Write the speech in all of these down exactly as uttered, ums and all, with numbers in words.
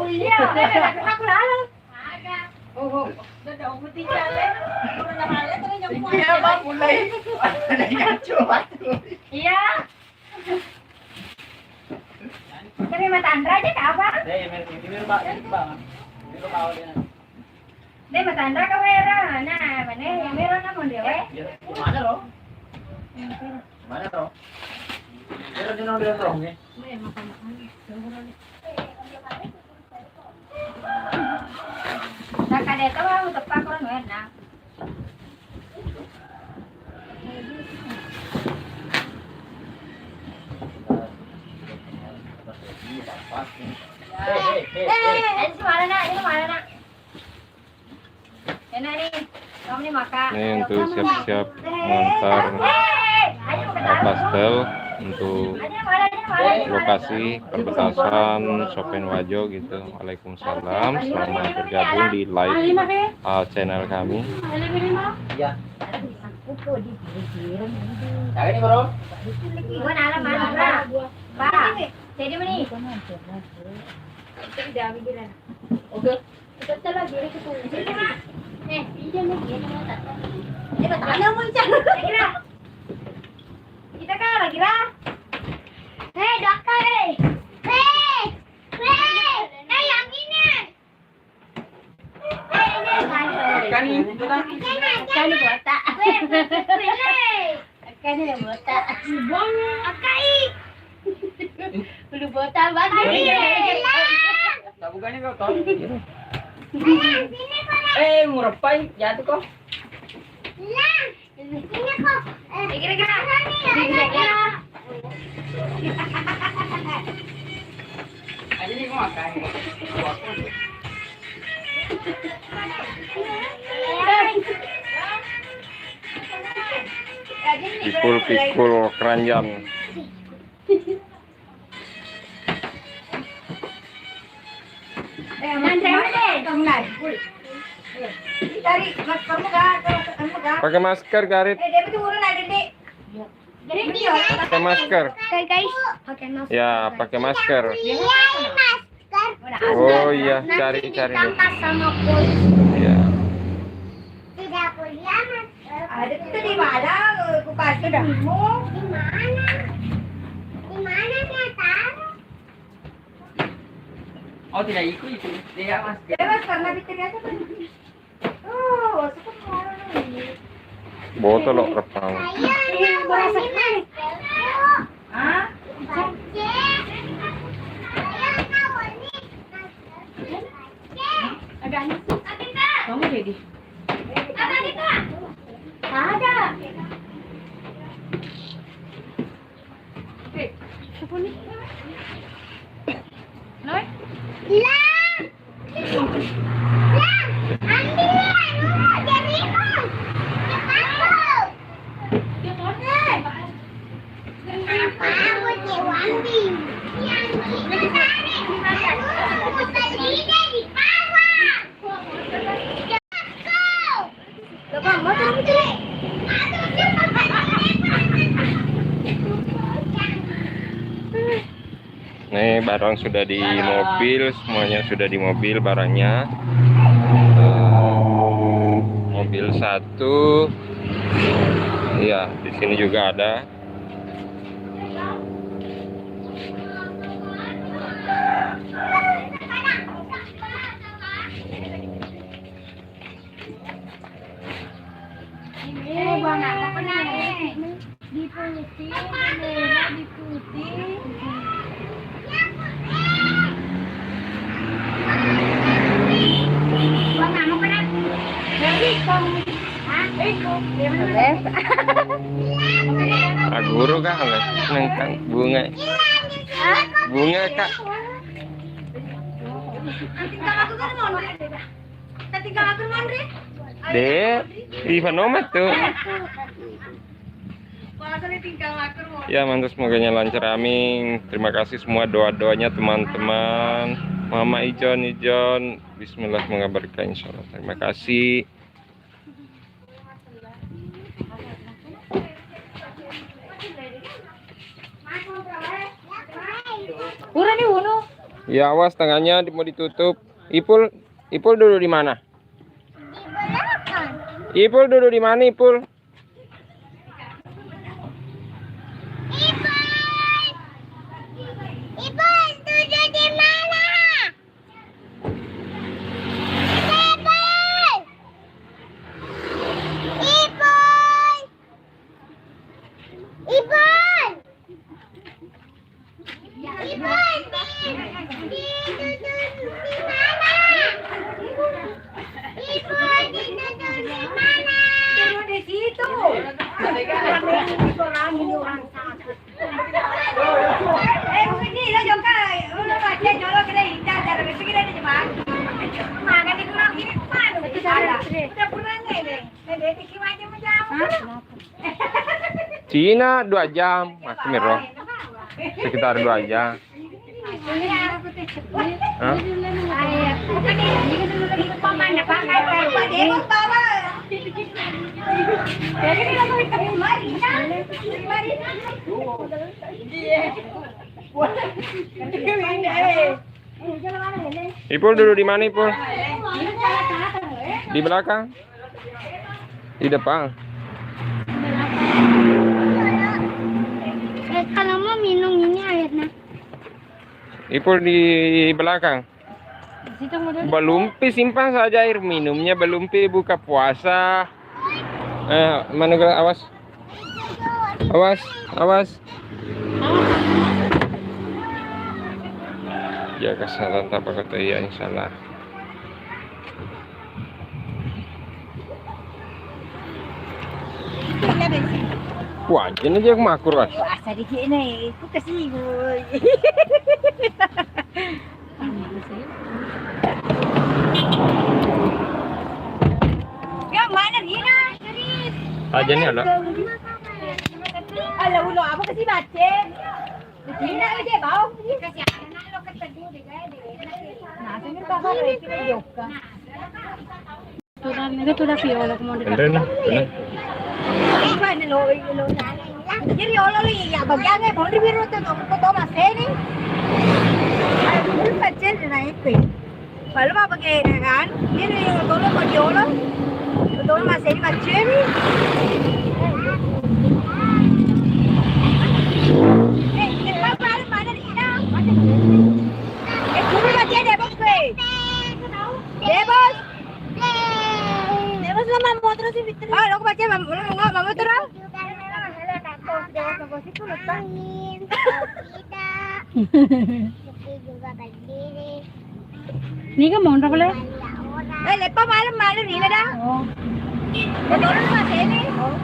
Iya, aku lalu. Oh, oh. Iya, Bang, mulai. Iya. Tapi Mas Andra aja, Kak, Bang. Eh, ini, ini, Mbak, ini, Mbak. Ini lo bawa dia. Deh, Mas Andra, kamu era. Nah, mana yang merah kamu, Dewe? Iya, mana, Ro? Mana, Ro? Mana, Ro? Mana, Ro? Nakadeta wa uteppakko anu enna. Eh, eh, eh, eh. Eh, ini mana, Nak? Ini mana, Nak? Ini untuk siap-siap ngantar, eh, pastel untuk lokasi perbatasan Sopen Wajo gitu. Waalaikumsalam, selamat bergabung di live, uh, channel kami. Iya. Cari nih, Bro. Gua nalar mana, Bro? Pak, jadi meni. Oke. Eh, pinjam lagi ya, sama tak. Kita kan lagi, Ra. Hei, Daka, hei. Hei, hei, hei, yang ini. Hei, ini kan. Kan ini, kan. Kan ini botak. Hei, hei, hei. Akkai ni botak. Akkai. Bulu botak banget. Akkai. Tak bukannya kau tahu. Eh, ngurepai jatuh kok. Kira-kira. Kira-kira. Aja nih gua makan. Pikul-pikul keranjang. Eh, aman, aman, aman. Eh, cari maskermu, Kak. Maskermu, Kak. Pakai masker, Garit. Eh, dia itu turun ada, Dek. Pakai masker. Guys, guys. Pakai masker. Ya, pakai masker. Iya, masker. Oh iya, cari, cari. Ditangkap sama polisi. Iya. Tidak kuliah, Mas. Ada tuh di mana, eh, ku kasih kamu. Di mana? Di mana saya taruh? Oh, tidak ikut itu. Dia, Mas. Ya, Mas, karena pikirnya tuh kan. Oh, suka kemana nih? Botol lo, rekam. Saya mau ini, Mas. Hah? Ada anak sih. Kamu jadi. Ada. Oke. Siapa nih? Noi? Hilang. Hilang. Ambil anu, jarimu. Cepat, Bu. Kenapa aku diambil? Yang kita cari, anu, aku beli dari pasar. Cepat, Bu. Nih, barang sudah di mobil, semuanya sudah di mobil barangnya. Eh, mobil satu. Iya, di sini juga ada. Ini buang apa nih? Di putih, di merah, di putih. Buang apa nih? Dari kamu. Hah? Iko. Aguru kah? Nengkang bunga. Hah? Bunga, Kak. Tinggal aku kan mau. Tinggal aku, Mandri. Dek, Ivan Omat tuh. Ya, mantap, semoganya lancar, amin. Terima kasih semua doa-doanya, teman-teman. Mama Ijon, Ijon, bismillah, semoga berkah, insyaallah. Terima kasih. Ura ni unu. Ya, awas tangannya di-, mau ditutup. Ipul, Ipul duduk di mana? Ipul duduk di mana, Ipul? Ipul! Ipul duduk di mana? Ipul! Ipul! Ipul! Ipul, di, di, di, di mana? Ipul, di, di, di mana? Turun di situ. Orang ini, lo jongka, lo baca jolo, kita incar, cara itu kita di Jepang. Mana di kurang ini, mana? Udah pulang ini. Hah? Cina dua jam, masih miro. Sekitar dua jam. Hah? Ipul duduk di mana, Ipul? Di belakang? Di depan. Eh, kalau mau minum ini airnya. Ipul di belakang. Di situ mau duduk. Belum pi, simpan saja air minumnya, belum pi buka puasa. Eh, mana gelas? Awas. Awas, awas. Jaga salah, tak bakal iya, insyaallah. Wajan aja aku makur, Mas. Wah, sedikit nih, aku kasih, boy. Ya, mana Rina? Aja nih ada. Ala ulo apa kasih baca? Rina aja bau. Nah, sini papa itu juga. Tuda, itu tuda riolo, mau dekat. Enrena, enrena. Jadi riolo li, ya, bagiannya mau di biru tuh, tuh, tuh, Thomas ini. Ayo, dulu kecil, nah, itu. Balu mau pakai, kan? Jadi riolo, tuh, mau riolo. Tuh, Thomas ini kecil. Eh, kita balik mana, Rina? Eh, dulu lagi ada, Bos, gue. Deh, Bos. Terus lo mau terus, Fitri? Oh, lo baca, Mam-, lo mau, mau terus? Ini kan mau berapa, Le? Eh, lepa malam, malam ini dah. Oh. Betul, Mas, ini. Oh.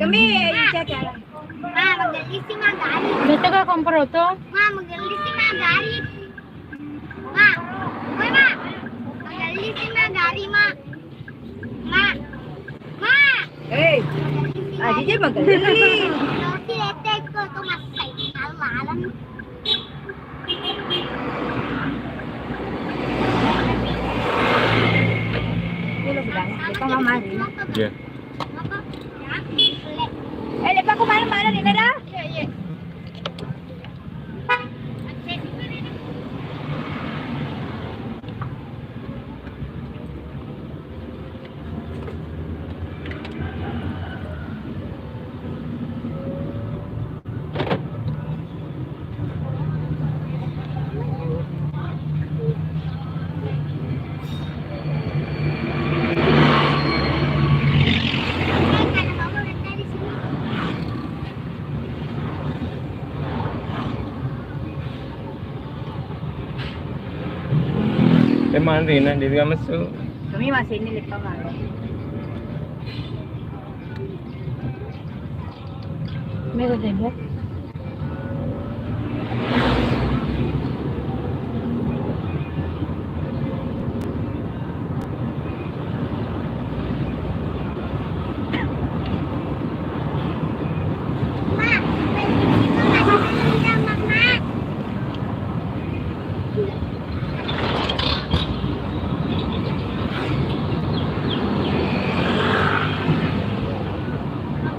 Kami chat ya. Ma, magellising magari. Betul gak kompor oto? Ma, magellising magari. Ma, woi, Ma. Magellising magari, Ma. Ma. Ma. Eh. Ah, dia magellising. Roti letek kok tuh masai. Alam. Iya. Eh, lepa ko mana-mana ni, Nada? Iya, iya. Emang Rina, dia juga masuk. Kami masih ini, lepa malu. Mega sibuk.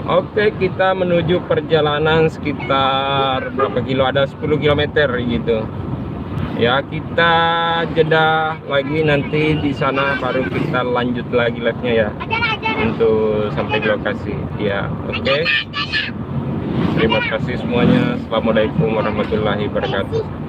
Oke, kita menuju perjalanan sekitar berapa kilo? Ada sepuluh kilometer gitu. Ya, kita jeda lagi, nanti di sana baru kita lanjut lagi live-nya ya. Untuk sampai di lokasi. Ya, oke. Terima kasih semuanya. Assalamualaikum warahmatullahi wabarakatuh.